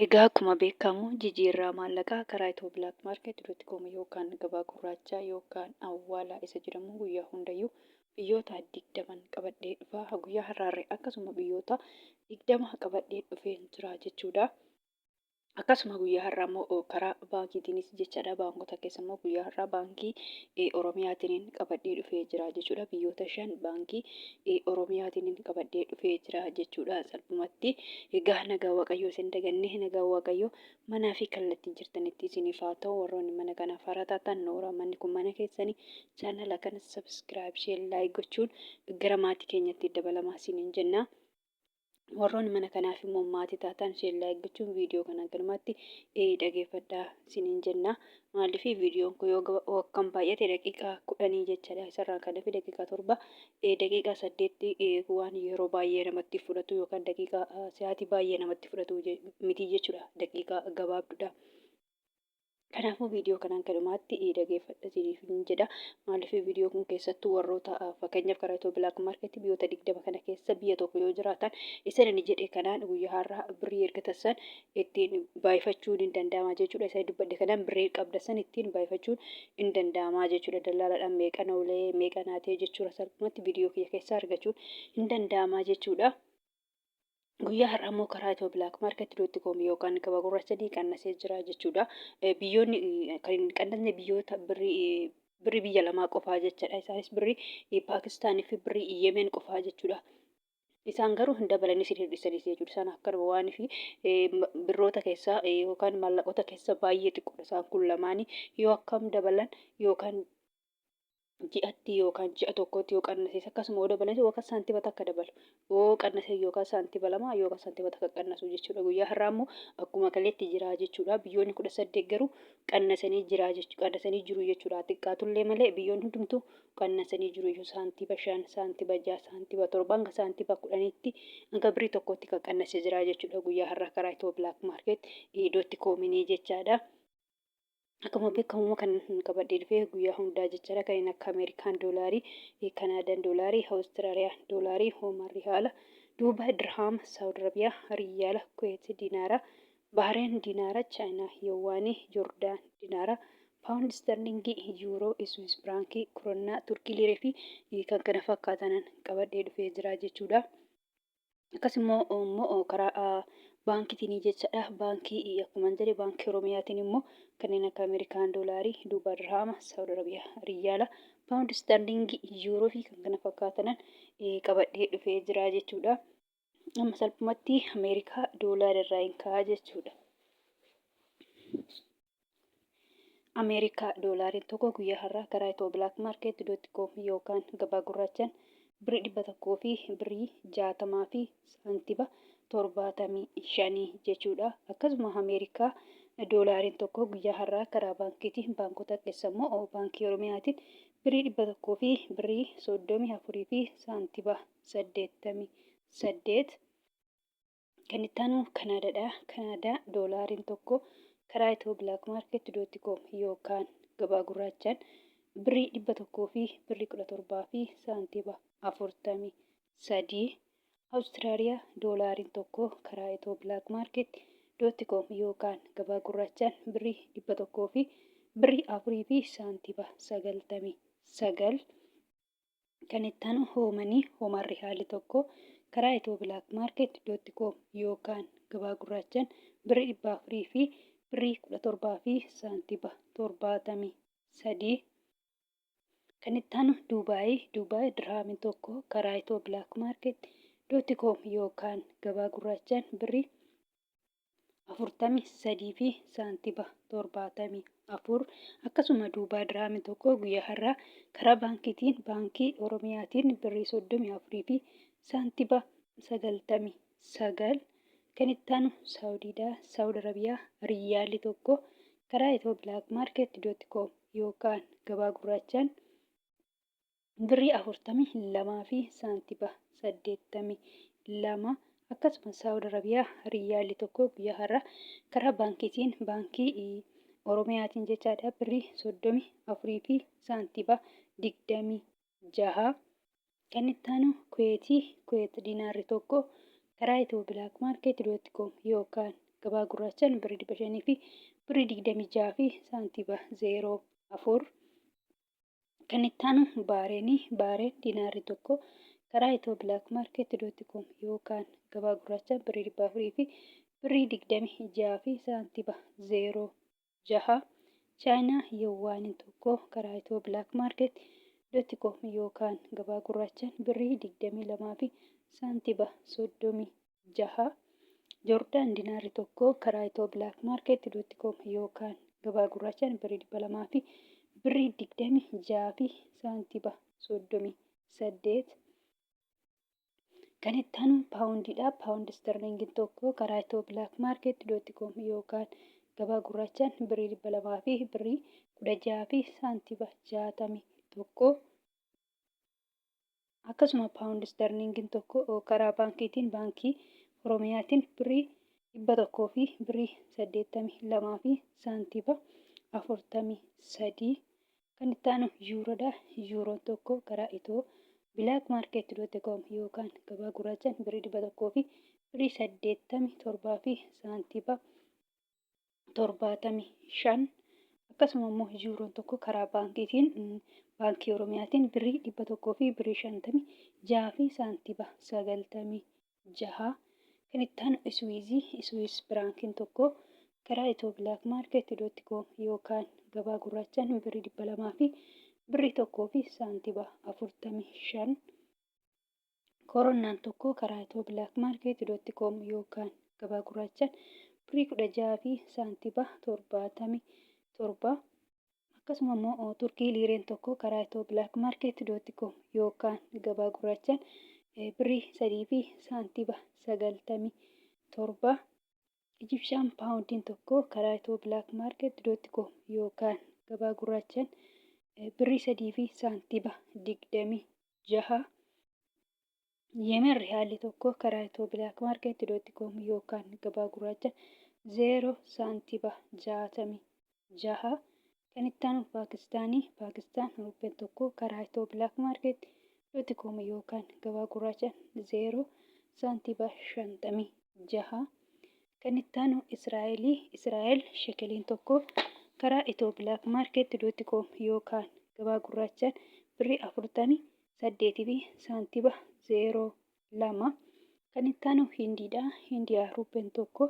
Egaa akkuma beekamu jijiirraa maallaqaa karaa Ethio Black Market dot com yookaan gabaa gurraachaa yookaan awwaalaa isa jedhamu guyyaa hundayyuu biyyoota 20n qabadhee dhufa. Guyyaa har'aarree akkasuma biyyoota 20 qabadhee dhufeen jira jechuudha. Akkasuma guyyaa har'aa immoo karaa baankiitiinis jechaadha. Baankota keessa immoo guyyaa har'aa baankii Oromiyaatiin qabadhee dhufee jira jechuudha. Biyyoota 5 baankii Oromiyaatiin qabadhee dhufee jira jechuudha. Salphumatti egaa nagaa Waaqayyoo isin daganne, nagaa Waaqayyoo manaa fi kallattii jirtanitti isiniif haa ta'u. Warroonni mana kanaaf haaraa taatan, nooraa, manni kun mana keessanii, chaanala kana subscribe, share, like gochuun gara maatii keenyatti dabalamaa isiniin jenna. Warroonni mana kanaaf immoo maatii taatan, share, like gochuun viidiyoo kana galmaatti dhageeffadhaa isiniin jenna. Maaliif, viidiyoon kun yoo akkam baay'ate daqiiqaa 10 jechaadha. Isarraan kan hafe daqiiqaa 7, daqiiqaa 8 waan yeroo baay'ee namatti fudhatu yookaan daqiiqaa sa'aatii baay'ee namatti fudhatu miti jechuudha. Daqiiqaa gabaabduudha. Kanaafuu viidiyoo kanaan kanumaatti dhageeffadha isiniif jedha. Maaliif, viidiyoo kun keessattuu warroota fakkeenyaaf karaa Ethio Black Market biyyoota 20 kana keessa biyya tokko yoo jiraatan, isa inni jedhe kanaan guyyaa har'aa birrii ergatan san ittiin baay'ifachuun hin danda'ama jechuudha. Isa dubbadhe kanaan birrii qabda san ittiin baay'ifachuun hin danda'ama jechuudha. Dallaalaadhaan meeqa oolee, meeqa naatee jechuudha. Salphumatti viidiyoo kiyya keessaa argachuun hin danda'ama jechuudha. Guyyaa har'aa immoo karaa Ethio Black Market dot com yookaan gabaa gurraacha ni qannasee jira jechuudha. Biyyoonni kan hin qannasne biyyoota birrii biyya lamaa qofaa jechaadha. Isaanis birrii Paakistaanii fi birrii Yemen qofaa jechuudha. Isaan garuu hin dabalanis hin hir'isanis jechuudha. Isaan akkanuma waan fi birroota keessaa yookaan maallaqoota keessaa baay'ee xiqqoodha. Isaan kun lamaanii yoo akkam dabalan yookaan ji'atti yookaan ji'a tokkotti yoo qannasees, akkasuma yoo dabalanis yookaan saantima takka dabalu, yoo qannasee yookaan saantima 2 yookaan saantima takka qannasu jechuudha. Guyyaa har'aa immoo akkuma kaleetti jira jechuudha. Biyyoonni 18 garuu qannasanii jira jechuudha, qannasanii jiru jechuudha. Xiqqaatullee malee biyyoonni hundumtuu qannasanii jiru jechuudha. Saantima 5, saantima 6, saantima 7 hanga saantima 10tti, hanga birrii tokkotti kan qannasee jira jechuudha. Guyyaa har'aa karaa Ethio Black Market dot cominii jechaadha. Akkuma beekamu kan qabadhee dhufee guyyaa hundaa jechaadha, kanneen akka Ameerikaan doolaarii, Kanaadaan doolaarii, Awustiraaliyaa doolaarii, Hoomaan rihaala, Duubaay dirhaama, Saawud Arabiyaa riyaala, Kuweet dinaara, Bahareen dinaara, Chaayinaa yowaanii, Joordaan dinaara, Paawundi isterlingii, Yuuroo, Iswiis firaankii, Kuronnaa, Turkii liiree fi kan kana fakkaatanan qabadhee dhufee jira jechuudha. Akkasuma immoo karaa baankiitiin jechaadha. Baankii akkuma jedhe baankii Oromiyaatiin immoo kanneen akka Ameerikaan doolaarii, Duubaa dirhaama, Saawud Arabiyaa riyaala, Paawundi isterlingii, Yuuroo fi kan kana fakkaatanan qabadhee dhufee jira jechuudha. Amma salphumatti Ameerikaa doolaara irraa hin ka'a jechuudha. Ameerikaa doolaariin tokko guyyaa har'aa karaa Ethio Black Market dot com yookaan gabaa gurraachaan birrii 100 fi birrii 60 fi saantima 75 jechuudha. Akkasuma Ameerikaa doolaariin tokko guyyaa har'aa karaa baankiitiin, baankota keessa immoo baankii Oromiyaatiin birrii 100 fi birrii 34 fi saantima 88. Kan itti aanu Kanaadaadha. Kanaadaa doolaariin tokko karaa Ethio Black Market dot com yookaan gabaa gurraachaan birrii 100 fi birrii 17 fi saantima 43. Awustiraaliyaa doolaariin tokko karaa Ethio Black Market dot com yookaan gabaa gurraachaan birrii 100 fi birrii 4 fi saantima 99. Kan itti aanu hoomanii, Hoomaan rihaalli tokko karaa Ethio Black Market dot com yookaan gabaa gurraachaan birrii 400 fi birrii 17 fi saantima 73. Kan itti aanu Duubaayii, Duubaay dirhaamiin tokko karaa Ethio Black Market dot com yookaan gabaa gurraachaan birrii 43 fi saantima 74. Akkasuma Duubaa diraamii tokko guyyaa har'aa karaa baankiitiin, baankii Oromiyaatiin birrii 34 fi saantima 99. Kan itti aanu Saawudiidha. Saawud Arabiyaa riyyaalli tokko karaa Ethio Black Market dot com yookaan gabaa gurraachaan birrii 42 fi saantima 82. Akkasuma Saawud Arabiyaa riyyaalli tokko guyyaa har'a karaa baankiitiin, baankii Oromiyaatiin jechaadha, birrii 34 fi saantima 26. Kan itti aanu Kuweetii. Kuweet dinaarri tokko karaa Ethio Black Market dot com yookaan gabaa gurraachaan birrii 500 fi birrii 26 fi saantiba 04. Kan itti aanu Baareenii. Baareen dinaarri tokko karaa Itiyoo Black Market dot com yookaan gabaa gurraachaan birrii 400 fi birrii 26 fi saantiba 06. Chaayinaa Yowwaaniin tokko karaa Itiyoo Black Market dot com yookaan gabaa gurraachaan birrii 22 fi saantiba 36. Joordaan dinaarri tokko karaa Itiyoo Black Market dot com yookaan gabaa gurraachaan birrii 200 fi birrii 26 fi saantiba 38. Kan itti aanu paawundiidha. Paawundi isterliingiin tokko karaa Itiyoo Black Market dot com yookaan gabaa gurraachaan birrii 200 fi birrii 16 fi saantiba 61. Akkasuma paawundi isterliingiin tokko karaa baankiitiin baankii Oromiyaatiin birrii 100 fi birrii 82 fi saantiba 43. Kan itti aanu yuuroodha. Yuuroon tokko karaa itoo black market dot com yookaan gabaa gurraachaan birrii 100 fi birrii 87 fi saantiba 75. Akkasuma immoo yuuroon tokko karaa baankiitiin baankii Oromiyaatiin birrii 100 fi birrii 56 fi saantiba 96. Kan itti aanu Iswiizii. Iswiis biraankiin tokko karaa Itiyoo Black Market dot com yookaan gabaa gurraachaan birrii 200 fi birrii 1 fi saantiba 45. Koronnaan tokko karaa Itiyoo Black Market dot com yookaan gabaa gurraachaan birrii 16 fi saantiba 77. Akkasuma immoo Turkii liireen tokko karaa Itiyoo Black Market dot com yookaan gabaa gurraachaan birrii 3 fi saantiba 97. Ijibshaan paawundiin tokko karaa Itiyoo Black Market dot com yookaan gabaa gurraachaan birrii 3 fi saantiba 26. Yemen riyaalli tokko karaa Itiyoo Black Market dot com yookaan gabaa gurraacha 0 saantiba 66. Kan itti aanu Paakistaanii. Paakistaan ruuppeen tokko karaa Itiyoo Black Market dot com yookaan gabaa gurraacha 0 saantiba 56. Kan itti aanu Israa'elii. Israa'el shekeliin tokko karaa Itiyoo Black Market dot com yookaan gabaa gurraachaan birrii 48 fi saantiba 02. Kan itti aanu Hindiidha. Hindiyaa ruuppeen tokko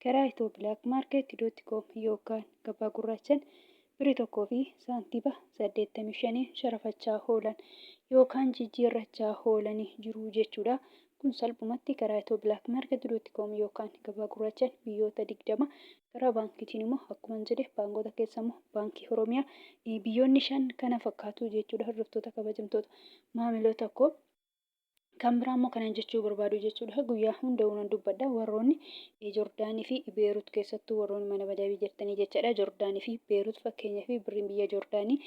karaa Itiyoo Black Market dot com yookaan gabaa gurraachaan birrii 1 fi saantiba 85 sharafachaa oolan yookaan jijjiirrachaa oolanii jiru jechuudha. Kun salphumatti karaa Itiyoo Black Market dot com yookaan gabaa gurraachaan biyyoota 20, karaa baankiitiin immoo akkuman jedhe baankota keessa immoo baankii Oromiyaa biyyoonni 5 kana fakkaatu jechuudha, hordoftoota kabajamtoota maamiloota koo. Kan biraa immoo kanan jechuu barbaadu jechuudha, guyyaa hunda nan dubbadha, warroonni Joordaanii fi Beerut keessattuu warroonni mana madabii jirtanii jechaadha. Joordaanii fi Beerut fakkeenyaa fi birriin biyya Joordaanii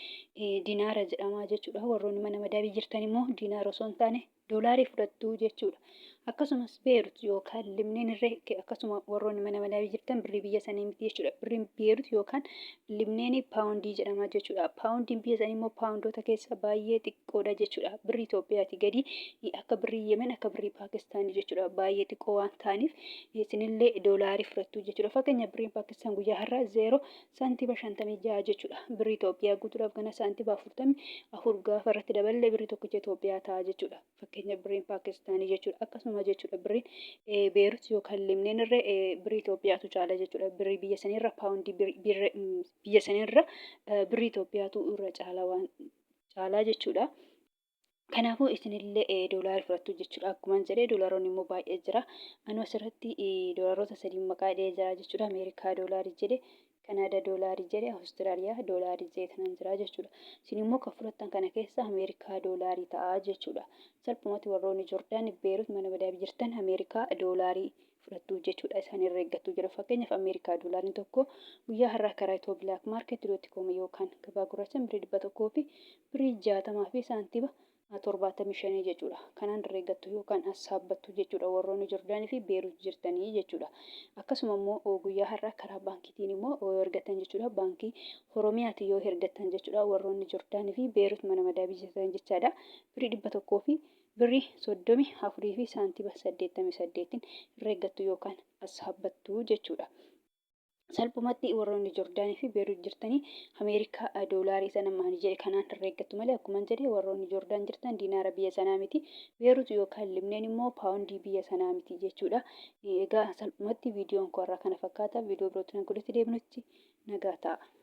dinaara jedhama jechuudha. Warroonni mana madabii jirtan immoo dinaara osoo hin taane doolaarii fudhattu jechuudha. Akkasumas Beerut yookaan Libneen irree akkasuma warroonni mana madabii jirtan birrii biyya sanii miti jechuudha. Birriin Beerut yookaan Libneen paawundii jedhama jechuudha. Paawundiin biyya sanii immoo paawundoota keessa baay'ee xiqqoodha jechuudha. Birrii Itoophiyaati gadi, akka birrii Yemen, akka birrii Paakistaanii jechuudha. Baay'ee xiqqoo waan ta'aniif isinillee doolaarii fudhattu jechuudha. Fakkeenya birriin Paakistaan guyyaa har'aa 0 saantiba 56 jechuudha. Birrii Itoophiyaa guutuudhaaf gana saantiba 44 gaafa irratti daballee birrii tokkicha Itoophiyaa ta'a jechuudha. Fakkeenya birriin Paakistaanii jechuudha. Akkasuma jechuudha birriin Beerut yookaan Libneen irra birrii Itoophiyaatu caala jechuudha. Birrii biyya saniirra paawundii biyya saniirra birrii Itoophiyaatu irra caala waan caalaa jechuudha. Kanaafuu isinillee doolaara fudhattu jechuudha. Akkuman jedhee doolaaronni immoo baay'ee jira. Anu asirratti doolaarota sadii maqaa dhahee jira jechuudha. Ameerikaa doolaarii jedhe, Kanaadaa doolaarii jedhe, Awustiraaliyaa doolaarii jedhe kanan jira jechuudha. Isin immoo kan fudhattan kana keessa Ameerikaa doolaarii ta'a jechuudha. Salphumatti warroonni Jordaan, Beerut mana madaabii jirtan Ameerikaa doolaarii fudhattu jechuudha. Isaan irra eeggattu jira. Fakkeenyaaf Ameerikaa doolaariin tokko guyyaa har'aa karaa Itiyoo Black Market dot com yookaan gabaa gurraachaan birrii 100 fi birrii 60 fi saantiba 75 jechuudha. Kanaan irra eeggattu yookaan hassaabbattu jechuudha warroonni Jordaanii fi Beerut jirtanii jechuudha. Akkasuma immoo guyyaa har'aa karaa baankiitiin immoo yoo ergattan jechuudha. Baankii Oromiyaatiin yoo ergattan jechuudha warroonni Jordaanii fi Beerut mana madaabii jirtan jechaadha. Birrii 100 fi Birrii 34 fi saantima 88n herreeggattu yookaan assaabbattu jechuudha. Salphumatti warroonni Jordaanii fi Beerut jirtanii Ameerikaa doolaarii sana amma ani jedhe kanaan herreeggattu malee, akkuman jedhe, warroonni Jordaan jirtan diinaara biyya sanaa miti. Beerut yookaan Libneen immoo paawundii biyya sanaa miti jechuudha. Egaa salphumatti viidiyoon koo har'aa kana fakkaata. Viidiyoo birootti nan walitti deebinutti nagaa ta'a.